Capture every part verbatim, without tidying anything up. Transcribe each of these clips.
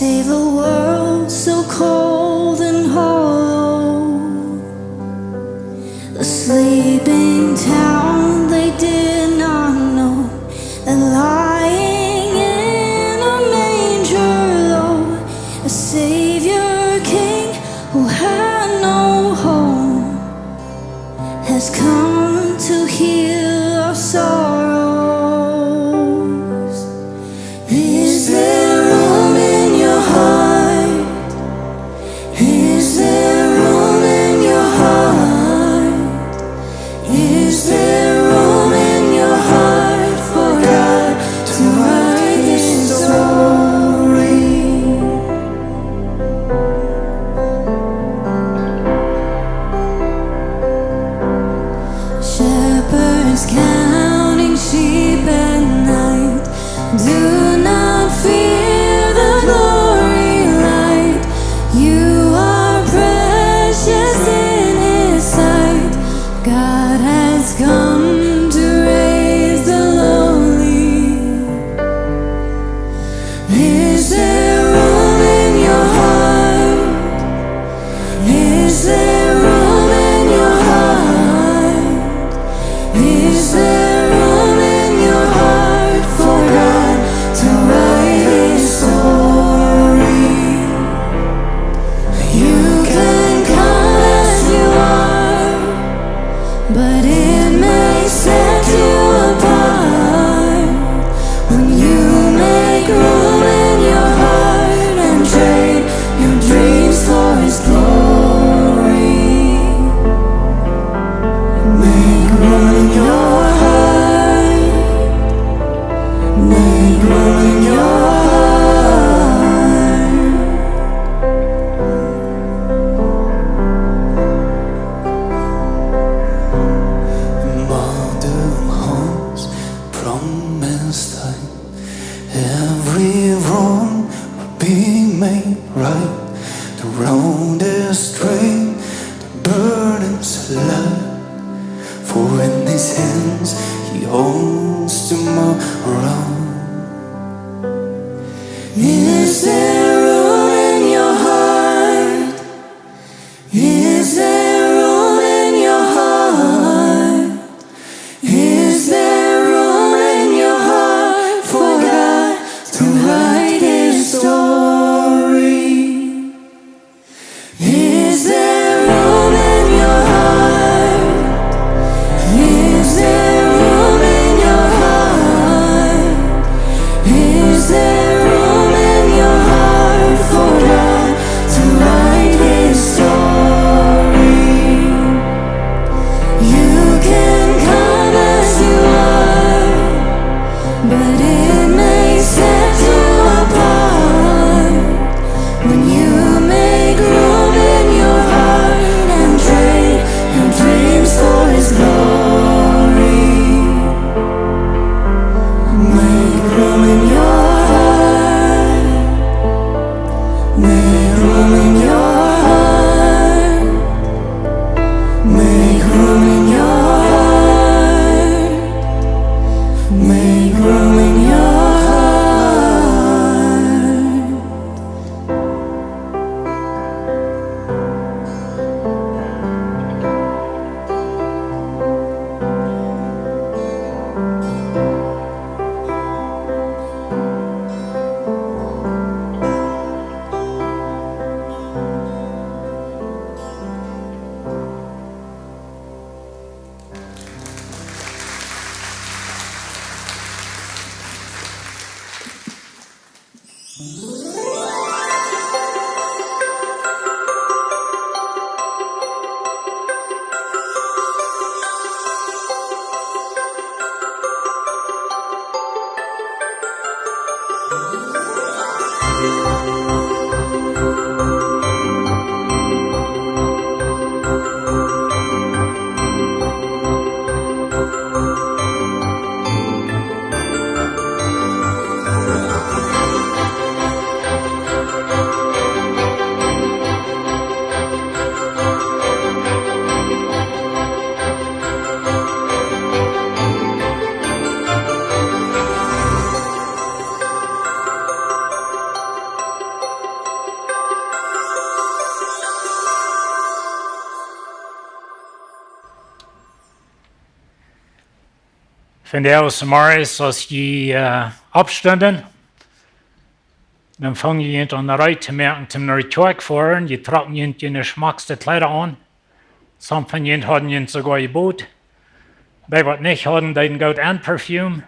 Save a world so cold and hollow. The sleeping town they did not know. And lying in a manger low, a Savior King who had no home has come to heal our sorrows. Is there room in your heart? Is there room in your heart? Is there room in your heart for God to write his story? Shepherds counting sheep at night, do not fear the glory light. You are precious in his sight. God has come to raise the lowly. Is there room in your heart? Is there room in your heart? Is there room in your heart for God to write his story? You can come as you are, but it may set you apart when you make room in your heart and trade your dreams for his glory. Make room in your heart. Make room in your heart. Mother hearts promised time, every wrong will be made right. The road is straight, the burdens light, for in his hands he holds tomorrow. Is there room in your heart? Is there room in your heart? Is there room in your heart for God to write his story? Is there room in your heart? Is there room in your heart? Is there room in your heart for God to write his story? You can come as you are, but it may set you apart when you make room in your heart and trade your dreams for his glory. Make room in your heart. Make room in your heart. Make room in your heart. Make room in your heart. Vondoag zemorjes, aus jie oppstunden, dan fungen jie aun de Rei to moaken, toom no de Kjoakj foaren. Jie trocken june schmockste Kjleeda aun. Some von june hauden june soogoa jebot. Dee waut nich hauden, deeden goot aun Parfüm.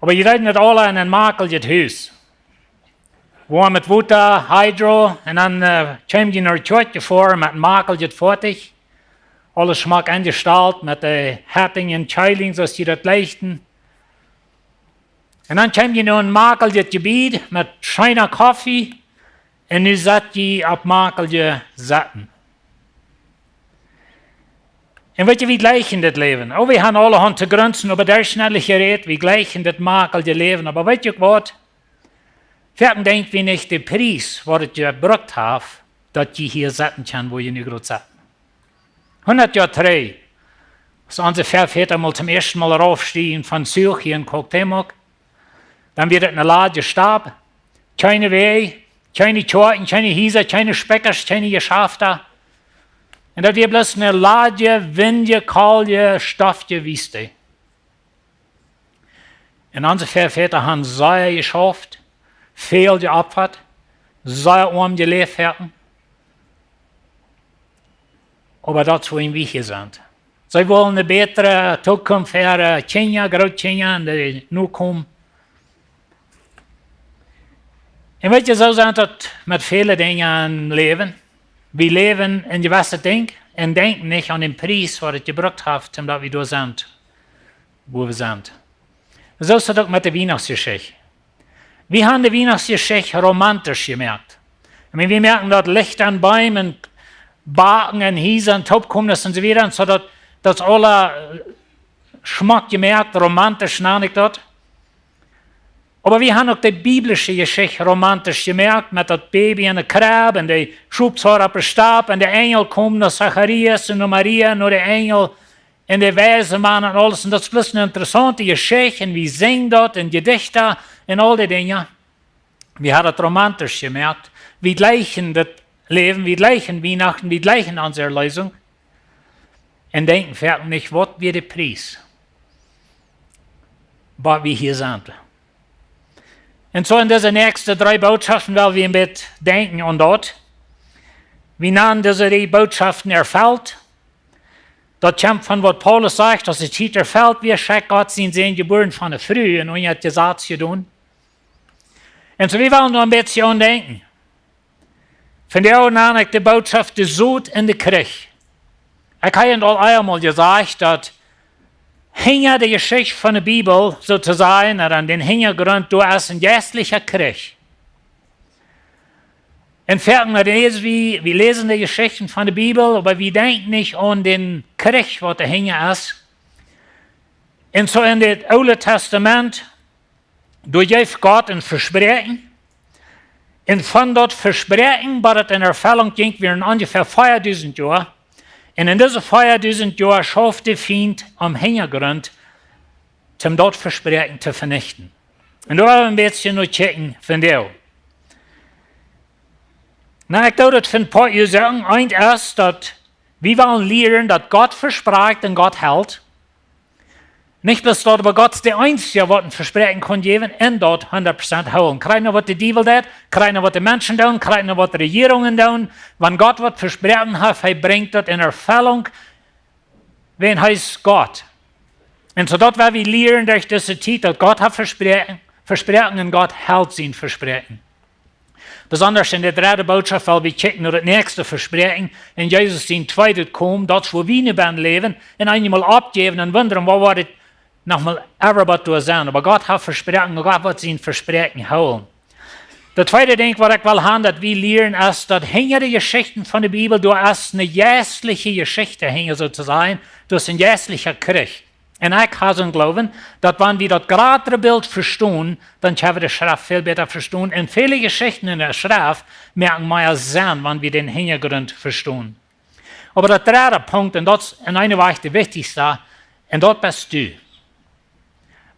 Oba jie deeden daut aula en een makeljet Hus, woamet Wota, Hydro, un dan kjeemen jie no de Kjoakj foaren met een makeljet Foatich. Aules schmock enjestalt met de Heating un Chilling, soo aus jie daut likjten. Un dan kjeemen jie no een makeljet Jebied met scheena Koffe. Un nu sett jie opp makelje Setten. Un weet jie, wie jlikjen dit Läwen. Oh, wie haben aulahaunt to grunsen, oba derchschnittlich jerät, wie jlikjen dit makelje Läwen. Oba weet jie uk waut? Foaken denkj wie nich de Pries, waut et jebrukt haft, daut jie hia setten kjennen, wua jie nu jrod setten. Hundat Joa trigj, aus onse Väavodasch mol toom ieeschten Mol raufstieejen von Zuch hia en Cuauhtémoc, dan wia et eene ladje Stap, kjeene Wäaj, kjeene Kjoakjen, kjeene Hiesa, kjeene Spikjasch, kjeene Jeschafta. Un daut wia bloos eene ladje, windje, kolje, stoffje Wiest. Un onse Väavodasch haben sea jeschauft, väl jeopfat, sea oam jeläft haben. Oba daut es wuarom wie hia sent. See wullen eene bätre Zukunft fa äare Kjinja, Grootkjinja un de Nokomen. Un weet jie, soo sent daut met väle Dinja em Läwen. Wie läwen en jewesse Dinja un denkjen nich aun dän Pries, waut et jebrukt haft, om daut wie doa sent, wua wie sent. Soo es daut uk met de Wienachtsjeschicht. Wie haben de Wienachtsjeschicht romantisch jemoakt. Ekj meen, wie moaken daut Licht aun Beem un Baken un Hiesa un Toopkomes un soo wieda, un soo daut, daut es aula, äh, schmock jemoakt, romantisch nan ekj daut. Oba wie haben uk de biblische Jeschicht romantisch jemoakt met daut Baby en de Kjrebb un de Schopshoad opp de Stap un de Enjel komen no Zacharias un no Maria, no de Enjel un de weise Mana un aules. Un daut es bloos eene interessaunte Jeschicht un wie sinjen daut en Jedichta un aul dee Dinja. Wie haben daut romantisch jemoakt. Wie jlikjen daut Läwen, wie jlikjen Wienachten, wie jlikjen onse Erleesunk. Un denkjen foaken nich, waut wia de Pries, waut wie hia sent. Un soo en dise näakjste dree Bootschoften well wie een bät denkjen aun daut. Wie nanen dise dree Bootschoften erfelt. Daut kjemt von waut Paulus sajcht, aus de Tiet erfelt wia, schekjt Gott sienen Sän, jebuaren von eene Fru un unja daut Jesaz jedonen. Un soo, wie wellen noch een bät aun denkjen. Vondoag nan ekj de Bootschoft de Sot un de Kjrich. Ekj hab aul eemol jesajcht, daut hinja de Jeschicht von de Bibel, soo to sajen, ooda aun dän Hinjagrunt, doa es een jeistlicha Kjrich. Un foaken läsen wie, wie läsen de Jeschichten von de Bibel, oba wie denkjen nich aun dän Kjrich, waut doa hinja es. Un soo en daut Oole Tastament, doa jeef Gott een Vespräakjen. Un von daut Vespräakjen, bat daut en Erfellunk jinkj, wieren onjefäa veadusent Joa. Un en dise veadusent Joa schauft de Fient aum Hinjagrunt, om daut Vespräakjen to venichten. Un doa well wie een bät no kjikjen vondoag. Nu, ekj doo daut von een poa Uasoaken. Eent es daut wie wellen lieren, daut Gott vesprakjt un Gott helt. Nich bloos daut, oba Gott es de eensja, waut een Vespräakjen kaun jäwen un daut hundat Prozent hoolen. Krakjt no waut de Diewel deit, krakjt no waut de Menschen doonen, krakjt no waut de Rejierungen doonen. Wan Gott waut vesproaken haft, hee brinjt daut en Erfellunk, wiels hee es Gott. Un soo daut well wie lieren derch dise Tiet, daut Gott haft Vespräakjen, Vespräakjen un Gott helt sien Vespräakjen. Besondasch en de dredde Bootschoft well wie kjikjen no daut näakjste Vespräakjen, un Jesus sien tweedet Komen, daut es wua wie nu bennen läwen, un eenjemol oppjäwen un wundren, woo woat et nochmol ever bat doa sennen. Oba Gott haft Vespräakjen, Gott woat sien Vespräakjen hoolen. Daut tweede Dinkj, waut ekj well han, daut wie lieren, es daut hinja de Jeschichten von de Bibel, doa es eene jeistliche Jeschicht hinja, soo to sajen, doa es een jeistlicha Kjrich. Un ekj hab soon Gloowen, daut wan wie daut jratre Bilt vestonen, dan kjenn wie de Schreft väl bäta vestonen. Un väle Jeschichten en de Schreft moaken mea Senn, wan wie dän Hinjagrunt vestonen. Oba daut dredde Punkt, un daut es en eene Wajch de wichtichste, un daut best du.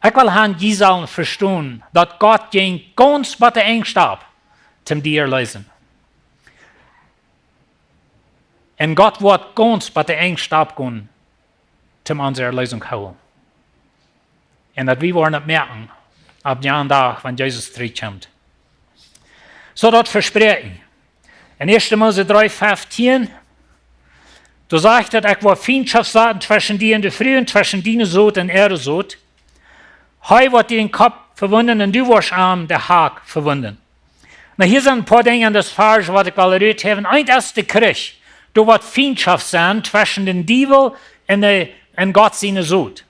Ekj well han, jie sellen vestonen, daut Gott jinkj gaunz bat de Enjstap, om die to erleesen. Un Gott woat gaunz bat de Enjstap gonen, toom onse Erlösung hoolen. Un daut wie woaren daut moakjen opp dän Dach, wan Jesus trigj kjemt. Soo daut Vespräakjen. En 1. Mose 3, 15, doa sajcht daut: "Ekj woa Fientschoft saten tweschen die un de Fru, un tweschen dienen Sot un äaren Sot. Hee woat die dän Kopp vewunden un du woascht am de Hak vewunden." Nu, hia sent een poa Dinja en dit Varsch, waut ekj well ruthäwen. Eent es de Kjrich. Doa woat Fientschoft sennen tweschen dän Diewel un, de, un Gott sien Sot.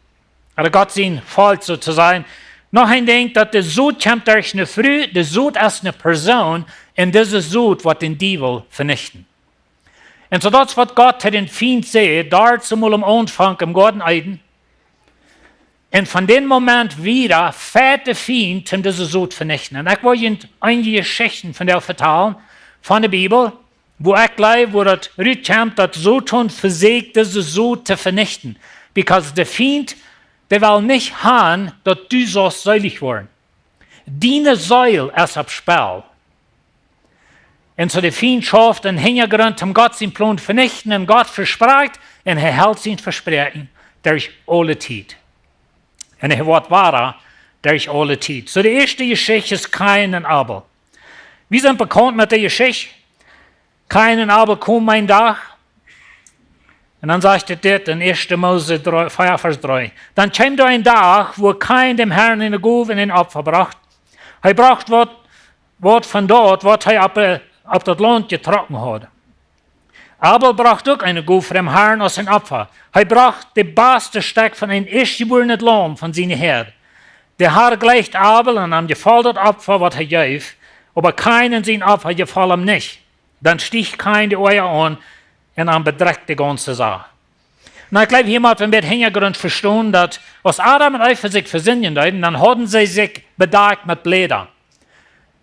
Ooda Gott sien Volkj, soo to sajen. Noch een Dinkj, daut de Sot kjemt derch eene Fru, de Sot es eene Persoon, un dise Sot woat dän Diewel venichten. Un soo daut es waut Gott to dän Fient säd, doa soo mol aum Aunfank em Goaden Eden. Un von dän Moment wieda fieet de Fient, om dise Sot venichten. Un ekj well junt eenje Jeschichten von dee vetalen, von de Bibel, wua ekj jleew, wua daut rutkjemt, daut Soton vesieekjt dise Sot to venichten. Because de Fient, dee well nich han, daut du saust seelich woaren. Diene Seel es opp Spell. Un soo de Fient schauft em Hinjagrunt, om Gott sien Plon venichten, un Gott vesprakjt, un hee helt sien Vespräakjen derch aule Tiet. Un hee woat woa derch aule Tiet. Soo de ieeschte Jeschicht es Kain un Abel. Wie sent bekaunt met dee Jeschicht? Kain un Abel kjeemen een Dach. Un dan sajcht et dit en 1. Mose 3, 4, Varsch 3. Dan kjeem doa een Dach, wua Kain däm Harn eene Gow un een Opfa brocht. Hee brocht waut, waut von daut, waut hee opp, äh, opp daut Launt jetrocken haud. Abel brocht uk eene Gow fa däm Harn aus een Opfa. Hee brocht daut baste Stekj von een ieeschtjebuarnet Laum von siene Häad. De Har jleicht Abel un am jefoll daut Opfa, waut hee jeef, oba Kain un sien Opfa jefoll am nich. Dan stieech Kain de Oaja aun un am bedrekjt de gaunze Sach. Nu, ekj jleew, hia mott wie een bät Hinjagrunt vestonen, daut aus Adam un Eva sikj vesindjen deeden, dan hauden see sikj bedakjt met Bläda.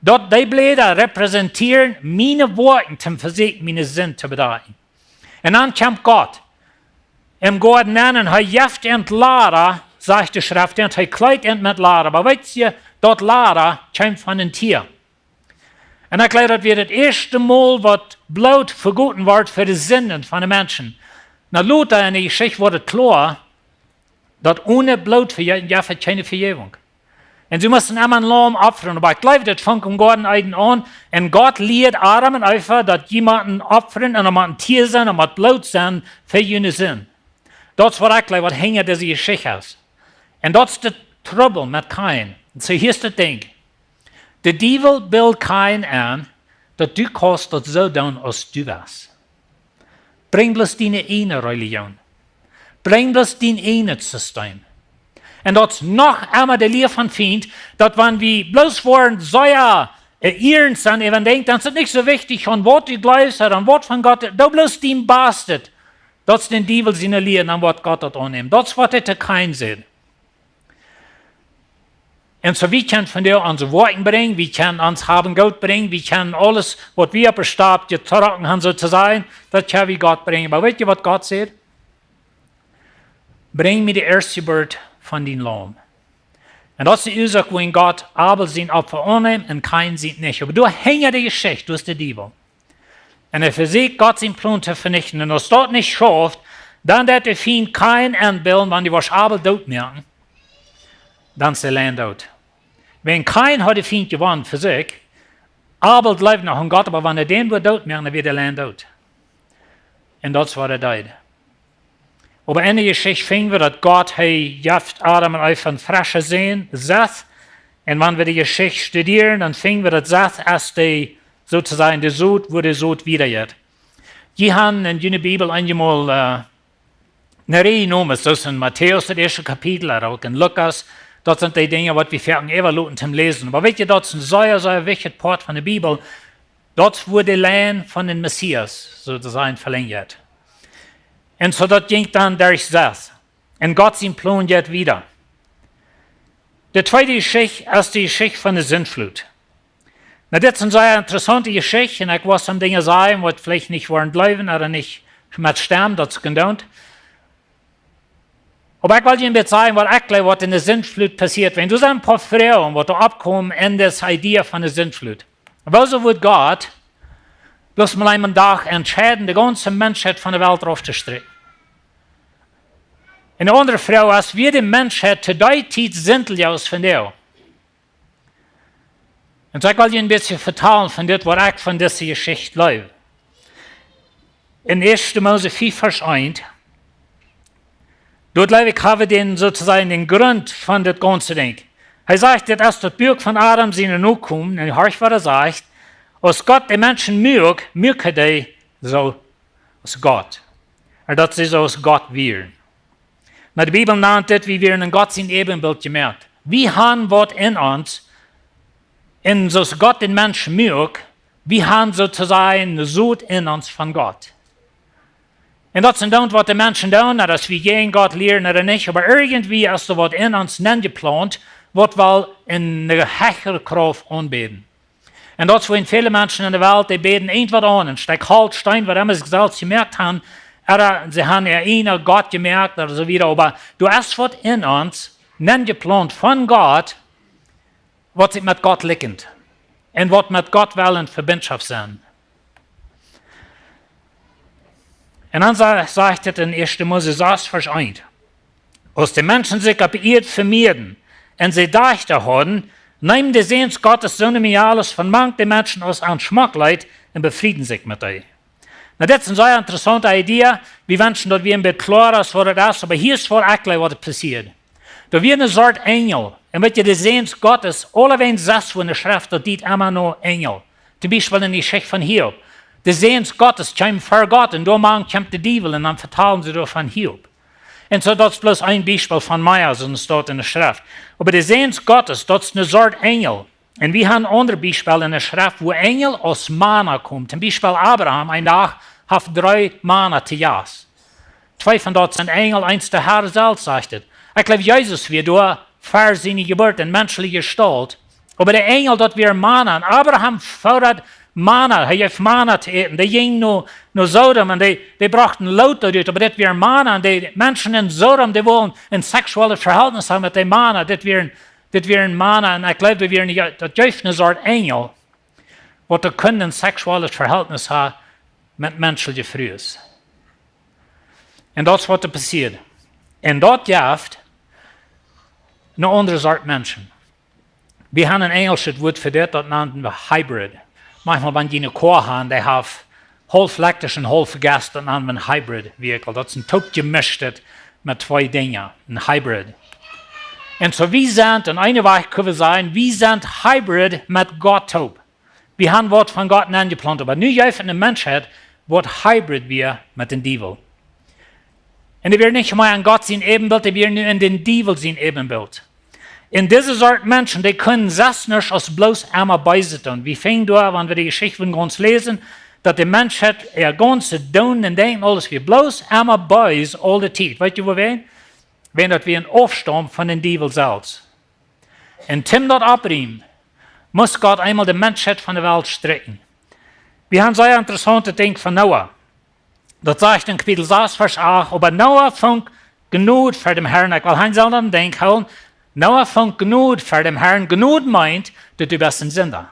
Daut, dee Bläda repräsentieren miene Woakjen toom vesieekjen miene Sind to bedakjen. Un dan kjemt Gott em Goaden nenn un hee jeft an Lada, sajcht de Schreft, un hee kjleedt an met Lada. Oba weetst du, daut Lada kjeem von een Tia. Un ekj jleew, daut wia daut ieeschte Mol, waut Bloot vegoten wort fa de Sinden von de Menschen. Nu, lota en de Jeschicht woat et kloa, daut one Bloot vejeeten jeft et kjeene Vejäwunk. Un see musten emma een Laum opfren. Oba ekj jleew, daut funk em Goaden Eden aun. Un Gott lieed Adam un Eva, daut jie motten opfren un daut mott een Tia sennen un mott Bloot sennen fa june Sind. Daut es waut ekj jleew, waut hinja dise Jeschicht es. Un daut es de Trubbel met Kain. Un soo, hia es daut Dinkj. De Diewel bilt Kain en, daut du kaust daut soo doonen aus du west. Brinj bloos diene ieejne Relijoon. Brinj bloos dien ieejnet System. Un daut es noch emma de Lia von Fient, daut wan wie bloos woaren sea, äh, ieescht sennen, un denkjen, dan es et nich soo wichtich, aun waut du jleefst, aun waut von Gott, doo bloos dien Bastet. Daut es dän Diewel siene Lia, dan woat Gott daut aunnämen. Daut es waut hee to Kain säd. Un soo, wie kjennen vondoag onse Woakjen brinjen, wie kjennen ons Hab un Goot brinjen, wie kjennen aules, waut wie opp de Stap jetrocken haben, soo to sajen, daut kjenn wie Gott brinjen. Oba weetst du, waut Gott sajcht? Brinj mie de Ieeschtjebuat von dien Laum. Un daut es de Uasoak, wuarom Gott Abel sien Opfa aunnemt un Kain sient nich. Oba doa hinja de Jeschicht, doa es de Diewel. Un hee vesieekjt Gott sienen Plon to venichten. Un aus daut nich schauft, dan deit de Fient Kain enbillen, wan dee woat Abel dootmoaken, dan es de Lien doot. Wan Kain haud de Fient jewonnen fa sikj, Abel jleewd noch aun Gott, oba wan hee dän wudd dootmoaken, dan wia de Lien doot. Un daut es waut hee deed. Oba en de Jeschicht finj wie, daut Gott, hee jeft Adam un Eva een freschen Sän, Seth. Un wan wie de Jeschicht studieren, dan finj wie, daut Seth es de, soo to sajen, de Sot, wua de Sot wieda jeit. Jie haben en june Bibel eenjemol, äh, ne Reaj Nomes, daut es en Matäus, daut ieeschte Kapitel, ooda uk en Lukas, daut sent dee Dinja, waut wie foaken äwaloten toom läsen. Oba weetst du, daut es een sea, sea wichtja Poat von de Bibel. Daut wia de Lien von dän Messias, soo to sajen, velenjd. Un soo daut jinkj dan derch Seth. Un Gott sien Plon jeit wieda. De tweede Jeschicht es de Jeschicht von de Sintflut. Nu, dit es eene sea interessaunte Jeschicht, un ekj woa soone Dinja sajen, waut veleicht nich woaren jleewen ooda nich met stemmen, daut es jedoont. Oba ekj well junt een bät sajen, waut ekj jleew, waut en de Sintflut passieet. Wan doa sent een poa Froagen, waut doa oppkomen en dise Idee von de Sintflut. Wuarom wudd Gott bloos mol eenen Dach entscheiden, de gaunze Menschheit von de Welt rauf to strakjen? Un de aundre Froag es, wia de Menschheit to dee Tiet sindlicha aus vondoag? Un soo ekj well junt een bät vetalen von dit, waut ekj von dise Jeschicht jleew. En 1. Mose 5, Varsch 1, doa jleew ekj, hab wie dän, soo to sajen, dän Grunt von dit gaunze Dinkj. Hee sajcht, dit es daut Buak von Adam siene Nokomen, un horch, waut hee sajcht: Aus Gott de Menschen muak, muak hee dee soo aus Gott. Un daut see soo aus Gott wieren. Na, de Bibel nant dit, wie wieren en Gott sien Äbenbilt jemoakt. Wie han waut en ons, un soo aus Gott dän Mensch muak, wie han, soo to sajen, ne Sot en ons von Gott. Un daut es dan, waut de Menschen doonen, na, daut wie jäajen Gott lieren ooda nich, oba irjentwie es doa waut en ons nenjeplaunt, waut well eene hechre Krauft aunbäden. Un daut es, wua väle Menschen en de Welt, dee bäden irjentwaut aun, een Stekj Holt, Steen, waut emma see selfst jemoakt han, ooda see han äa eejna Gott jemoakt, ooda soo wieda. Oba doa es waut en ons nenjeplaunt von Gott, waut sikj met Gott likjent un waut met Gott well en Vebinjschoft sennen. Un dan sa-, sajcht et en 1. Mose 6, Varsch 1: Aus de Menschen sikj opp de Ieed vemieeden un see Dajchta hauden, neemen de Säns Gottes soone Mejales von mank de Menschen aus an schmock leet un befrieden sikj met dee. Na, dit es eene sea interessaunte Idee. Wie wenschen, daut wie een bät kloara es, waut daut es, oba hia es waut ekj jleew, waut passieed. Doa wia eene Sort Enjel. Un weet jie, de Säns Gottes, aulawäajen sest du en de Schreft, daut deit emma no Enjel. Toom Biespel en de Jeschicht von Hiob. De Säns Gottes kjeemen ver Gott un doa mank kjemt de Diewel un dan vetalen see doa von Hiob. Un soo, daut es bloos een Biespel von mea, soo aus daut en de Schreft. Oba de Säns Gottes, daut es eene Sort Enjel. Un wie han aundre Biespels en de Schreft, wua Enjel aus Mana komen. Toom Biespel Abraham, een Dach, haft dree Mana to Jast. Twee von daut sent Enjel, eent de Herr selfst, sajcht et. Ekj jleew, Jesus wia doa ver siene Jeburt en menschelje Jestault. Oba de Enjel, daut wia Mana. Un Abraham fodad Mana, hee jeef Mana to äten. Dee jinjen no, no Sodom un dee, dee brochten Lot doa rut. Oba dit wia Mana. Un de Menschen en Sodom, dee wullen een seksuellet Vehältnis haben met de Mana. Dit wia, dit wia Mana. Un ekj jleew, daut wia, daut jeef eene Sort Enjel, waut doa kunnen een seksuellet Vehältnis haben met menschelje Frues. Un daut es waut doa passieed. Un daut jeft eene aundre Sort Menschen. Wie han een enjelschet Wuat fa dit, daut nant wie hybrid. Maunchmol, wan jie eene Koa han, dee haft haulf elektrisch un haulf Gas, daut nant wie een hybrid vehicle. Daut es een toopjemischtet met twee Dinja, een hybrid. Un soo, wie sent, en eene Wajch kjenn wie sajen, wie sent hybrid met Gott toop. Wie han waut von Gott nenjeplaunt, oba nu jeft et eene Menschheit, waut hybrid wia met dän Diewel. Un dee wia nich mea en Gott sien Äbenbilt, dee wia nu en dän Diewel sien Äbenbilt. Un dise Sort Menschen, dee kunnen sest nuscht aus bloos emma Beeset doonen. Wie finjen doa, wan wie de Jeschicht von gaunz läsen, daut de Menschheit äa gaunzet Doonen un Denkjen, aules wia bloos emma bees aul de Tiet. Weet jie wuarom? Wäajen daut wia een Aufstaum von dän Diewel selfst. Un toom daut oppriemen, must Gott eemol de Menschheit von de Welt strikjen. Wie han sea interessauntet Dinkj von Noah. Daut sajcht en Kapitel 6, Varsch 8: Oba Noah funk Jnod ver däm Herrn. Ekj well hia selfst aun denkjen, Noah funk Jnod ver däm Herrn. Jnod meent, daut du best een Sinda.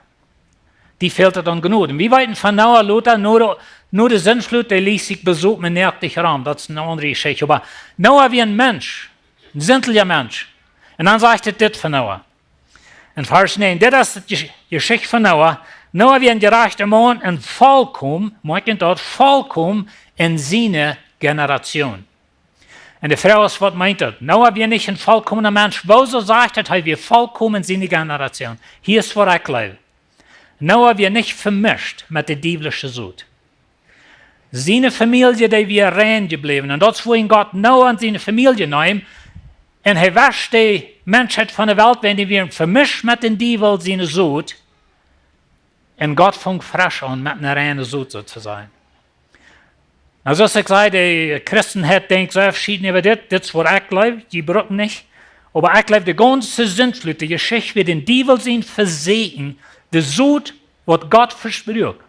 Die fält et aun Jnod. Un wie weeten von Noah, lota, no de, no de Sintflut, dee leet sikj besopen un noakt sikj rom. Daut es eene aundre Jeschicht. Oba Noah wia een Mensch, een sindlicha Mensch. Un dan sajcht et dit von Noah. En Varsch 9: Dit es de Jesch-, Jeschicht von Noah. Noah wia een jerajchta Maun un volkomen, moakj daut, volkomen en siene Generation. Un de Froag es, waut meent daut? Noah wia nich een volkomna Mensch. Wuarom sajcht et, hee wia volkomen en siene Generation? Hia es waut ekj jleew. Noah wia nich vemischt met de diewlische Sot. Siene Famielje, dee wia rein jebläwen. Un daut es wuarom Gott Noah un siene Famielje neem. Un hee wescht de Menschheit von de Welt, wiels dee wieren vemischt met dän Diewel siene Sot. Un Gott funk fresch aun met eene reine Sot, soo to sajen. Na, soo aus ekj säd, de Christenheit denkjt sea veschieden äwa dit, dit es waut ekj jleew, dee brucken nich. Oba ekj jleew, de gaunze Sintflut, de Jeschicht wia dän Diewel sien Vesäakjen, de Sot, waut Gott vespruak,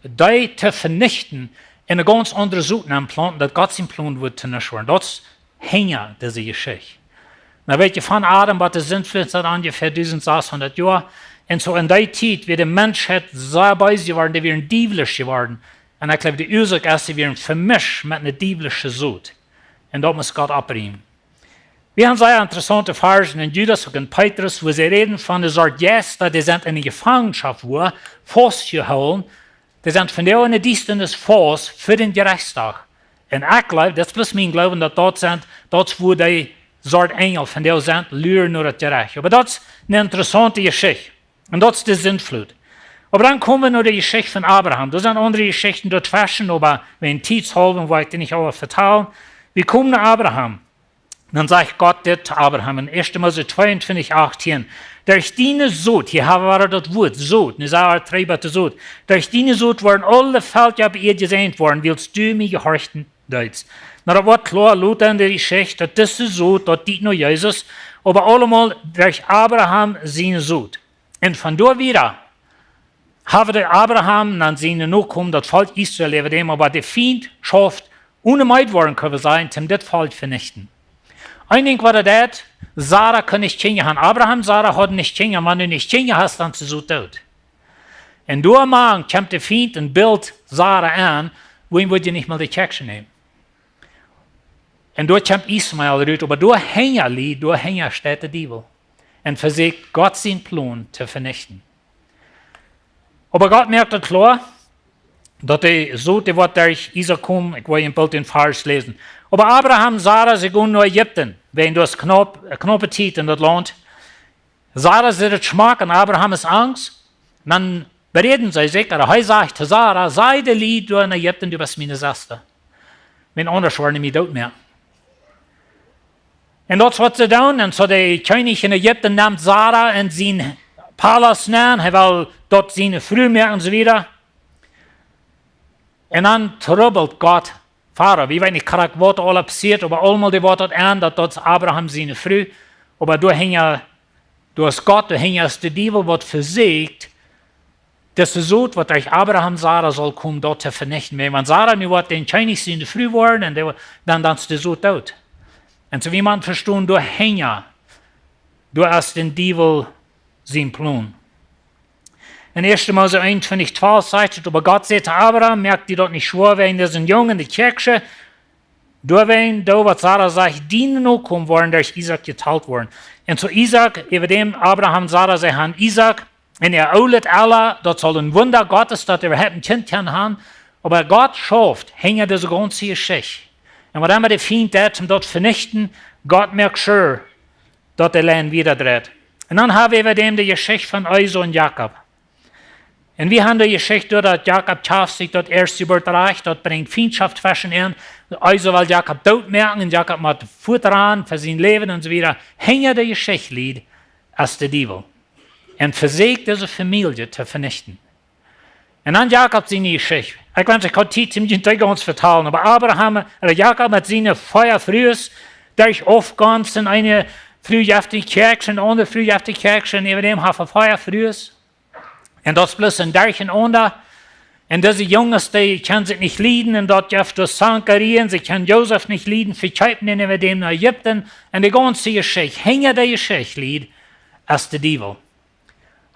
dee to venichten un eene gaunz aundre Sot nenplaunten, daut Gott sien Plon wudd to nuscht woaren. Daut es hinja dise Jeschicht. Na, weet jie, von Adam bat de Sintflut sent onjefäa dusent sasshundat Joa. Un soo en dee Tiet wia de Menschheit sea bees jeworden, dee wieren diewlisch jeworden. Un ekj jleew, de Uasoak es, see wieren vemischt met eene diewlische Sot. Un daut mott Gott oppbrinjen. Wie haben sea interessaunte Varschen en Judas un en Petrus, wua see räden von de Sort Jeista, dee sent en de Jefangenschoft, wua faustjehoolen, dee sent vondoag en de Diestanis faust fa dän Jerechtsdach. Un ekj jleew, daut es bloos mien Gloowen, daut daut sent, daut es wua dee Sort Enjel vondoag sent, luren no daut Jerecht. Oba daut es eene interessaunte Jeschicht. Un daut es de Sintflut. Oba dan komen wie no de Jeschicht von Abraham. Doa sent aundre Jeschichten doatweschen, oba wäajen Tiet halwa woa ekj dee nich aula vetalen. Wie komen no Abraham. Dan sajcht Gott dit to Abraham en 1. Mose 22, 18: "Derch diene Sot", hia haben wie daut Wuat Sot, nu sent wie trigj bie de Sot. "Derch diene Sot woaren aule Velkja opp Ieed jesäajent woaren, wiels du mie jehorchen deetst." Nu, daut woat kloa lota en de Jeschicht, daut dise Sot, daut deit no Jesus, oba aulemol derch Abraham siene Sot. Un von doa wieda haben de Abraham un siene Nokomen, daut Volkj Israel äwa däm, oba de Fient schauft oone Meed woaren, kjenn wie sajen, om dit Volkj venichten. Een Dinkj waut daut deit, Sara kunn nich Kjinja haben. Abraham, Sara hauden nich Kjinja, wan du nich Kjinja hast, dan es de Sot doot. Un doamank kjemt de Fient un bildt Sara aun, wuarom wudd jie nich mol de Kjäakjsche nämen? Un doa kjemt Ismael rut, oba doa hinja, Lied, doa hinja steit de Diewel. Un vesieekjt Gott sienen Plon to venichten. Oba Gott moakt daut kloa, daut de Sot, dee woat derch Isaak komen, ekj well een Bilt dän Varsch läsen. "Oba Abraham un Sara, see gonen no Ägipten, wäajen daut es knaup, knaupe Tiet en daut Launt. Sara sitt daut schmock un Abraham es angst. Dan beräden see sikj, un hee sajcht to Sara: Saj de Lied doa en Ägipten, du best miene Sesta. Wan aundasch woaren dee mie doot moaken." Un daut es waut see doonen. Un soo de Kjennich en Ägipten nemt Sara en sienen Palast nenn, hee well daut siene Fru moaken un soo wieda. Un dan trubbelt Gott Farao. Wie weeten nich krakjt waut aula passieet, oba aulemol dee woat daut aun, daut daut es Abraham siene Fru. Oba doa hinja, doa es Gott, doa hinja es de Diewel, waut vesieekjt, dise Sot, waut derch Abraham, Sara saul komen, daut to venichten. Wan Sara nu woat dän Kjennich siene Fru woaren, un dee woat, dan, dan es de Sot doot. Un soo wie maun vestonen, doa hinja, doa es dän Diewel sien Plon. En 1. Mose 21, 12 sajcht et: "Oba Gott säd to Abraham: Moak die daut nich schwoa wäajen disen Jungen, de Kjäakjsche, doawäajen, doa waut Sara sajcht, diene Nokomen woaren derch Isaak jetalt woaren." Un soo Isaak, äwa däm Abraham, Sara, see han Isaak, un äa oolet Ella, daut saul een Wunda Gottes, daut äwahaupt een Kjint kaun han. Oba Gott schauft hinja dise gaunze Jeschicht. Un waut emma de Fient deit, om daut venichten, Gott moakt sure, daut de Lien wieda dreit. Un dan haben wie äwa däm de Jeschicht von Esau un Jakob. Un wie haben de Jeschicht doa, daut Jakob kjafft sikj daut ieeschte Jeburt rajcht, daut brinjt Fientschoft tweschen an. Esau well Jakob doot moaken un Jakob mott fuat rannen fa sien Läwen un soo wieda. Hinja de Jeschicht, Lied, es de Diewel. Un vesieekjt dise Famielje to venichten. Un dan Jakob siene Jeschicht. Ekj wensch, ekj haud Tiet, om junt dee gaunz vetalen. Oba Abraham, ooda Jakob met siene vea Frues, derch Aufgonst, eene Fru jeft de Kjäakjsche, eene aundre Fru jeft de Kjäakjsche, un äwa däm haft hee vea Frues. Un daut es bloos een Derchenaunda. Un dise Junges, dee kjennen sikj nich lieden, un daut jeft doa Zankerien, see kjennen Josef nich lieden, vekjeepen dän äwa däm no Ägipten, un de gaunze Jeschicht, hinja de Jeschicht, Lied, es de Diewel.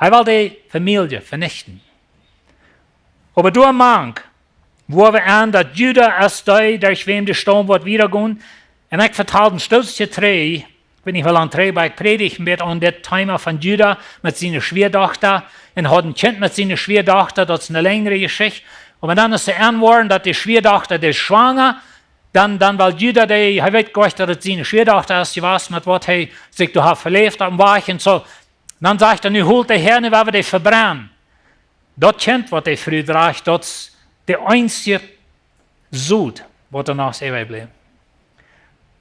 Hee well de Famielje venichten. Oba doamank, wua wie aun daut Juda es dee, derch wäm de Staum woat wieda gonen. Un ekj vetald een Stootje trigj, ekj weet nich woo lang trigj, oba ekj prädicht een bät aun dit Thema von Juda met siene Schwiadochta. Un haud een Kjint met siene Schwiadochta, daut es eene lenjre Jeschicht. Oba dan es see enwoaren, daut de Schwiadochta, dee es schwanga, dan, dan well Juda, dee, hee weet goanich, daut et siene Schwiadochta es jewast, met waut hee sikj doa haft veläft opp dän Wajch un soo. Dan sajcht hee: "Nu holt de Häa, nu woa wie dee vebrennen." Daut Kjint, waut de Fru drajcht, daut es de eensje Sot, waut doa noch äwajebläwen.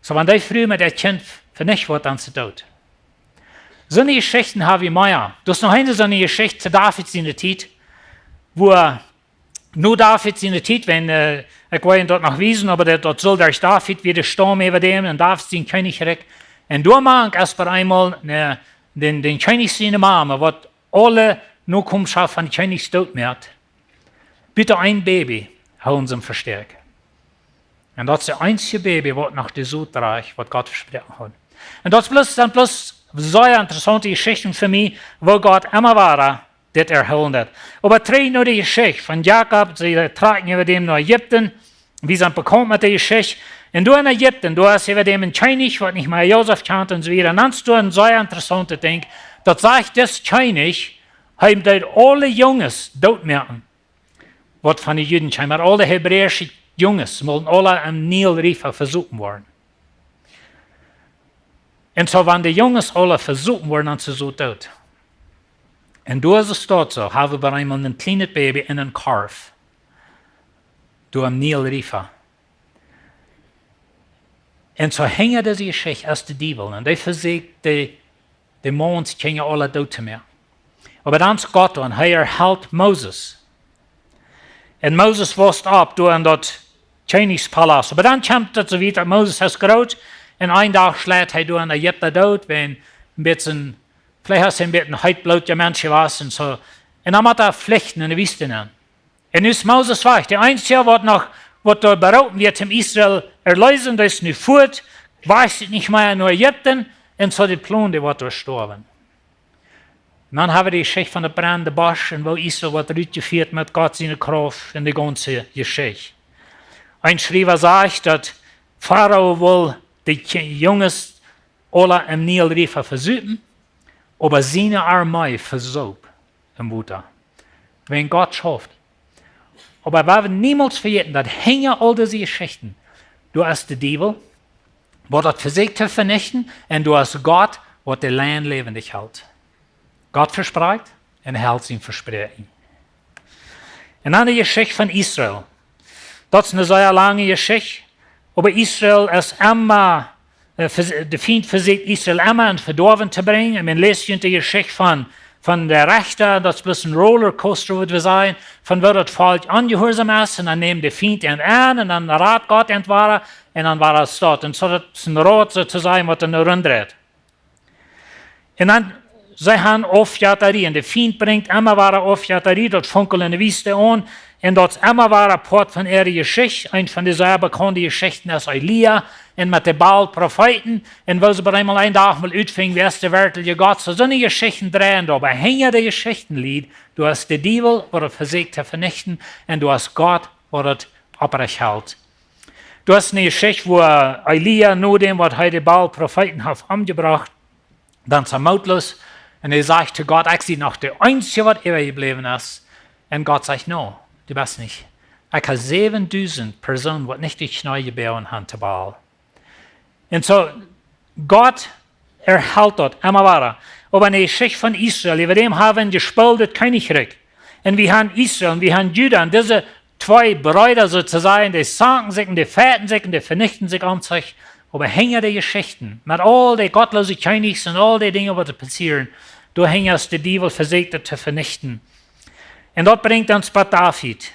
Soo, wan dee Fru met daut Kjint venicht woat, dan es see doot. Soone Jeschichten haben wie mea. Daut es noch eene soone Jeschicht to David siene Tiet, wua no David siene Tiet, wan, äh, ekj well junt daut noch wiesen, oba daut, daut saul derch David wia de Staum äwa däm, un David sien Kjennichrikj. Un doamank es bie eemol, ne, dän, dän Kjennich siene Mame, waut aule Nokomenschoft von de Kjennichs doot moakt, buta een Baby, hoolen see am vestäakjt. Un daut es daut eensje Baby, waut noch de Sot drajcht, waut Gott vesproaken haud. Un daut es bloos, sent bloos sea interessaunte Jeschichten fa mie, woo Gott emma wada dit erhoolen haft. Oba trigj no de Jeschicht von Jakob, see trakjen äwa däm no Ägipten. Wie sent bekaunt met de Jeschicht. Un doa en Ägipten, doa es äwa däm een Kjennich, waut nich mea Josef kjant un soo wieda. Un dan es doa een sea interessauntet Dinkj. Daut sajcht, dis Kjennich, hee deed aule Junges dootmoaken, waut von de Juden kjeemen. Aule hebräische Junges musten aule em Nil River vesopen woaren. Un soo, wan de Junges aule vesopen woaren, dan sent see doot. Un doa es daut soo, hab wie bie eemol een kjlienet Baby en een Korf. Doa em Nil River. Un soo hinja dise Jeschicht es de Diewel. Un dee vesieekjt de, de Menschenkjinja aule doot to moaken. Oba dan es Gott doa un hee erhelt Moses. Un Moses wost opp doa en daut Kjennichspalaust. Oba dan kjemt daut soo wiet, daut Moses es groot. Un een Dach schleit hee doa een Ägipta doot, wäajen een bät, veleicht es hee een bät een heetbloodja Mensch jewast un soo. Un dan mott hee flichten en de Wiest nenn. Un nu es Moses wajch. De eensja, waut noch, waut doa beroopen wia, om Israel erleesen, dee es nu fuat, wajch sikj nich mea no Ägipten, un soo de Plon, dee woat doa stoawen. Un dan hab wie de Jeschicht von de brennende Bosch un woo Israel woat rutjefieet met Gott siene Krauft un de gaunze Jeschicht. Een Schriewa sajcht, daut Farao wull de Kje-, Junges aule em Nil River vesopen, oba siene Armee vesoop em Wota. Wäajen Gott schauft. Oba wie woaren niemols vejäten, daut hinja aul dise Jeschichten, doa es de Diewel, waut daut vesieekjt to venichten, un doa es Gott, waut de Lien läwendich helt. Gott vesprakjt un hee helt sien Vespräakjen. Un dan de Jeschicht von Israel. Daut es eene sea lange Jeschicht, oba Israel es emma, äh, vers-, de Fient vesieekjt Israel emma en Vedoawen to brinjen. Un wie läsen de Jeschicht von, von de Rechta, daut es bloos een Rollercoaster, wudd wie sajen, von woo daut Volkj onjehuarsom es, un dan nemt de Fient an aun, un dan rat Gott an wada, un dan wada daut. Un soo daut es een Rad, soo to sajen, waut doa rundreit. Un dan, see haben Aufjettarie, un de Fient brinjt emma wada Aufjettarie, daut Funkel en de Wiest aun, un daut es emma wada Poat von äare Jeschicht. Eent von de sea bekaunde Jeschichten es Elia, un met de Baal Profeeten, un woo see bie eemol een Dach mol utfinjen, wäa es de werkjliche Gott. Soo, soone Jeschichten dreien doa, oba hinja de Jeschichten, Lied, doa es de Diewel, waut daut vesieekjt to venichten, un doa es Gott, waut daut opprecht helt. Doa es eene Jeschicht, woo Elia, nodäm waut hee de Baal Profeeten haft omjebrocht, dan es hee mootloos. Un hee sajcht to Gott: "Ekj sie noch de eensja, waut äwajebläwen es." Un Gott sajcht: "No, du best nich. Ekj hab säwendusent Persoonen, waut nich de Kjnees jeboagen haben to Baal." Un soo, Gott erhelt daut emma wada. Oba enne Jeschicht von Israel, äwa däm haben wie een jesplittet Kjennichrikj. Un wie haben Israel, un wie haben Juda, un dise twee Breeda, soo to sajen, dee zanken sikj un dee feiten sikj un dee venichten sikj aun sikj. Oba hinja de Jeschichten, met aul dee gottloose Kjennichs un aul dee Dinja, waut doa passieren, doa hinja es de Diewel vesieekjt daut to venichten. Un daut brinjt ons bie David.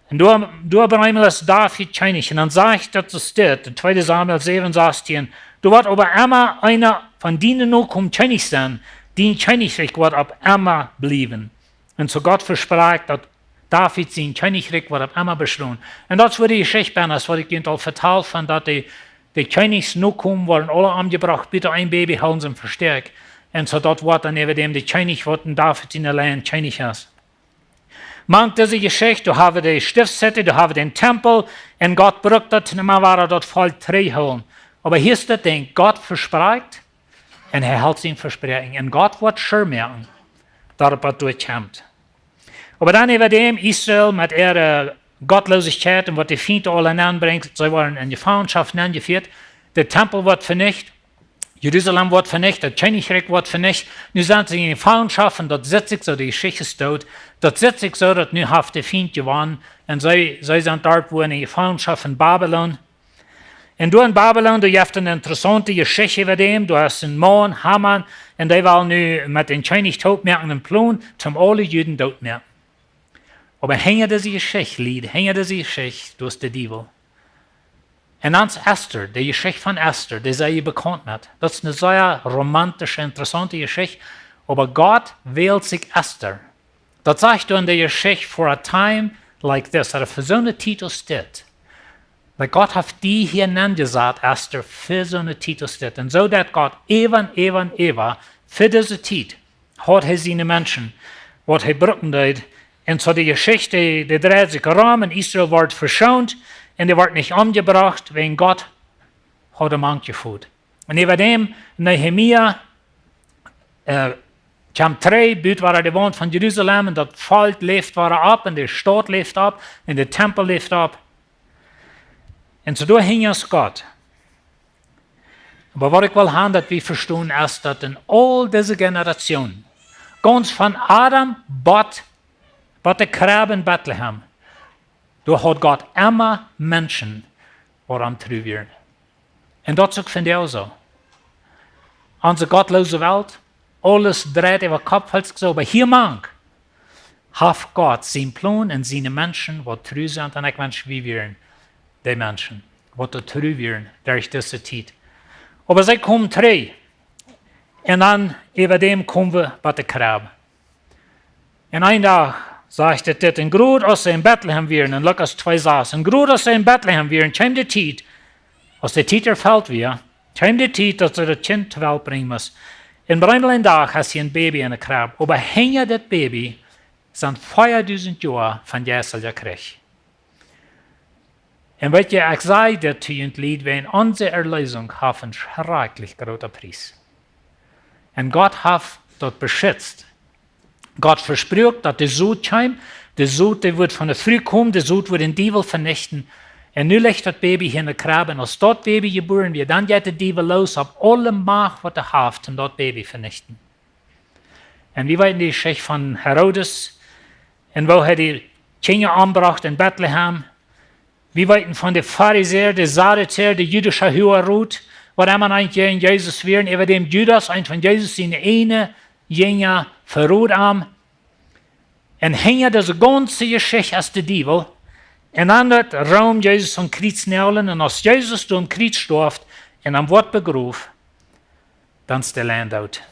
Un doa, doa bie eemol es David Kjennich. Un dan sajcht daut soo steit, en tweede Samuel säwen sastieen: "Doa woat oba emma eena von diene Nokomen Kjennich sennen, dien Kjennichrikj woat opp emma bliewen." Un soo Gott vesprakjt, daut David sien Kjennichrikj woat opp emma bestonen. Un daut es woo de Jeschicht bie ons, waut ekj junt aul vetald, von daut de, de Kjennichs Nokomen worden aule omjebrocht, buta een Baby hoolen see em Vesteakj. Un soo daut woat dan äwa däm de Kjennich, waut en David siene Lien Kjennich es. Mank dise Jeschicht, doa haben wie de Stiftshütte, doa haben wie dän Tempel, un Gott brukt daut emma wada, daut Volkj trigjhoolen. Oba hia es daut Dinkj, Gott vesprakjt, un hee helt sien Vespräakjen. Un Gott woat sure moaken, daut daut doa kjemt. Oba dan äwa däm Israel met äare Gottloosichkjeit un waut de Fient aula nenbrinjt, see woaren en Jefangenschoft nenjefieet, de Tempel woat venicht, Jerusalem woat venicht, daut Kjennichrikj woat venicht. Nu sent see en Jefangenschoft un daut sitt sikj soo, de Jeschicht es doot. Daut sitt sikj soo, daut nu haft de Fient jewonnen. Un see, see sent doa, wua en Jefangenschoft en Babilon. Un doa en Babilon, doa jeft eene interessaunte Jeschicht äwa däm. Doa es een Maun, Haman, un dee well nu met dän Kjennich toop moaken een Plon, om aule Juden doot to moaken. Oba hinja dise Jeschicht, Lied, hinja dise Jeschicht, doa es de Diewel. Un dan es Ester, de Jeschicht von Ester, dee sent jie bekaunt met. Daut es eene sea romantische, interessaunte Jeschicht. Oba Gott wält sikj Ester. Daut sajcht doa en de Jeschicht: "For a time like this", daut fa soone Tiet aus dit. Daut Gott haft die hia nenjesat, Ester, fa soone Tiet aus dit. Un soo daut Gott äwa un äwa un äwa fa dise Tiet haud hee siene Menschen, waut hee brucken deed. Un soo de Jeschicht, dee dreit sikj rom un Israel woat veschoont. un dee wort nich omjebrocht, wäajen Gott haud am mank jefot. Un äwa däm Nehemia, äh, kjeem trigj, bud wada de Waunt von Jerusalem, un daut Volkj läft wada opp, un de Staut läft opp, un de Tempel läft opp. Un soo doa hinja es Gott. Oba waut ekj well han, daut wie vestonen, es daut en aul dise Generationen, gaunz von Adam bat, bat de Krebb en Betlehem, doa haud Gott emma Menschen, waut am tru wieren. Un daut es uk vondoag soo. Onse gottloose Welt, aules dreit äwa Kopp, felt sikj soo, oba hia mank haft Gott sienen Plon un siene Menschen, waut tru sent, un ekj wensch, wie wieren dee Menschen, waut doa tru wieren derch dise Tiet. Oba see komen trigj, un dan äwa däm komen wie bat de Krebb. Un een Dach sajcht et dit: Un krakjt aus see en Betlehem wieren, en Lukas twee sas, un krakjt aus see en Betlehem wieren, kjeem de Tiet, aus de Tiet erfelt wia, kjeem de Tiet, daut see daut Kjint to Welt brinjen musten. Un bie eemol een Dach haud see een Baby en de Krebb, oba hinja daut Baby sent veadusent Joa von jeistelja Kjrich. Un weet jie, ekj saj dit to junt, Lied, wiels onse Erleesunk haft een schrakjlich groota Pries. Un Gott haft daut beschitzt. Gott vespruak, daut de Sot kjeem, de Sot, dee wudd von de Fru komen, de Sot wudd dän Diewel venichten. Un nu licht daut Baby hia en de Krebb, un aus daut Baby jebuaren wia, dan jeit de Diewel loos opp aule Macht, waut hee haft, om daut Baby venichten. Un wie weeten de Jeschicht von Herodes, un woo hee de Kjinja ombrocht en Betlehem. Wie weeten von de Farisäa, de Sadduzäa, de jüdische Huagarot, waut emma eent jäajen Jesus wieren, äwa däm Judas, eent von Jesus siene eejne Jinja, verrod am. Un hinja dise gaunze Jeschicht es de Diewel. Un dan daut Rom Jesus aum Kjriez näajlen, un aus Jesus doa aum Kjriez storf un am wort begroft, dan es de Lien doot.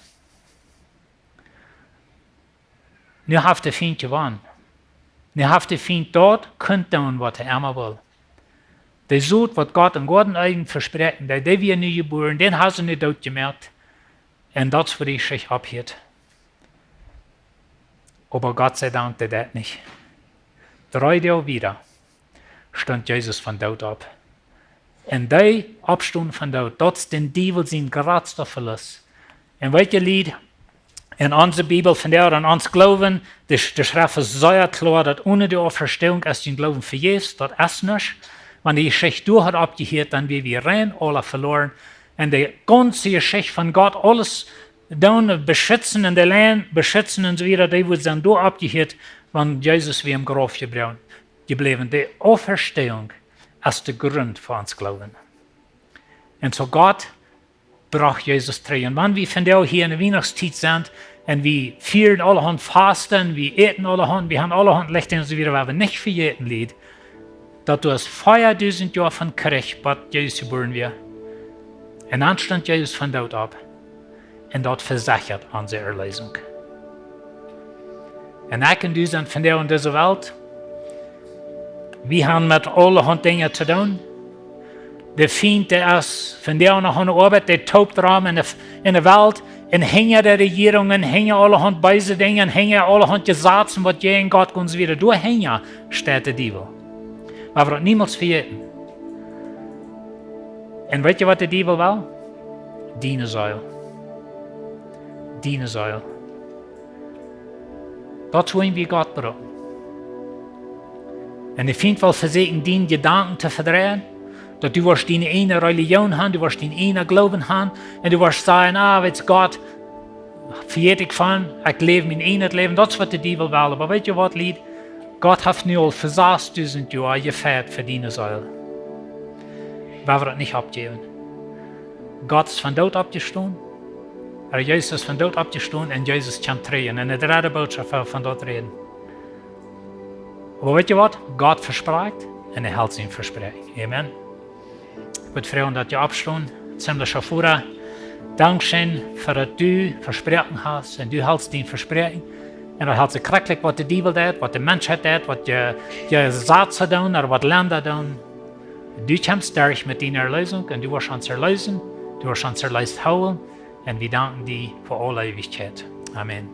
Nu haft de Fient jewonnen. Nu haft de Fient daut kunt doonen, waut hee emma wull. De Sot, waut Gott em Goaden Eden vespräakjen deed, dee wia nu jebuaren, dän hauden see nu doot jemoakt. Un daut es, wua de Jeschicht opphieet. Oba Gott sie Dank, dee deed nich. Dree Doag wieda stunt Jesus vom Doot opp. Un dee Oppstonen vom Doot, daut es dän Diewel sien jratsta Velust. Un weet jie, Lied, en onse Bibel vondoag, en ons Gloowen, de, de Schreft es sea kloa, daut one de Auferstehung es dien Gloowen vejäfs, daut es nuscht. Wan de Jeschicht doa haud oppjehieet, dan wia wie rein aula veloaren. Un de gaunze Jeschicht von Gott, aules doonen, beschitzen un de Lien beschitzen un soo wieda, dee wudd sennen doa oppjehieet, wan Jesus wia em Grauf jeblie-, jebläwen. De Auferstehung es de Grunt fa ons Gloowen. Un soo Gott brocht Jesus trigj. Un wan wie vondoag hia en de Wienachtstiet sent un wie fieren aulahaunt Fasten, wie äten aulahaunt, wie haben aulahaunt Licht un soo wieda, woa wie nich vejäten, Lied, daut doa es veadusent Joa von Kjrich, bat Jesus jebuaren wia. Un dan stunt Jesus vom Doot opp. Un daut vesechat onse Erleesunk. Un ekj un du sent vondoag en dise Welt. Wie haben met aulahaunt Dinja to doonen. De Fient, dee es vondoag noch aun de Oabeit, dee topt rom en de, en de Welt, un hinja de Rejierungen, hinja aulahaunt beese Dinja, un hinja aulahaunt Jesazen, waut jäajen Gott gonen, soo wieda. Doa hinja steit de Diewel. Oba wie daut niemols vejäten. Un weet jie, waut de Diewel well? Diene Seel. Diene Seel. Daut es, wua wie Gott brucken. Un de Fient well vesieekjen, diene Jedanken to vedreien, daut du woascht diene eejne Relijoon haben, du woascht dienen eejnen Gloowen haben, un du woascht sajen: "Ah, weetst, Gott vejät ekj von, ekj läw mien eejnet Läwen." Daut es, waut de Diewel well. Oba weet jie waut, Lied? Gott haft nu aul fa sasdusent Joa jefajcht fa diene Seel. Woa wie daut nich oppjäwen. Gott es vom Doot oppjestonen. Herr Jesus es vom Doot oppjestonen un Jesus kjemt trigj. Un de dredde Botschaft, woa wie von daut räden. Oba weet jie waut? Gott vesprakjt un hee helt sien Vespräakjen. Amen. Ekj wudd froagen, daut jie oppstonen. Himmlischa Voda, dankscheen fa daut du vesproaken hast un du helst dien Vespräakjen. Un daut helt sikj krakjt, waut de Diewel deit, waut de Menschheit deit, waut jie, jie Stauten doonen, ooda waut Lenda doonen. Du kjemst derch met diene Erleesunk un du woascht ons erleesen, du woascht ons erleest hoolen. Un wie danken die fa aule Eewichkjeit. Amen.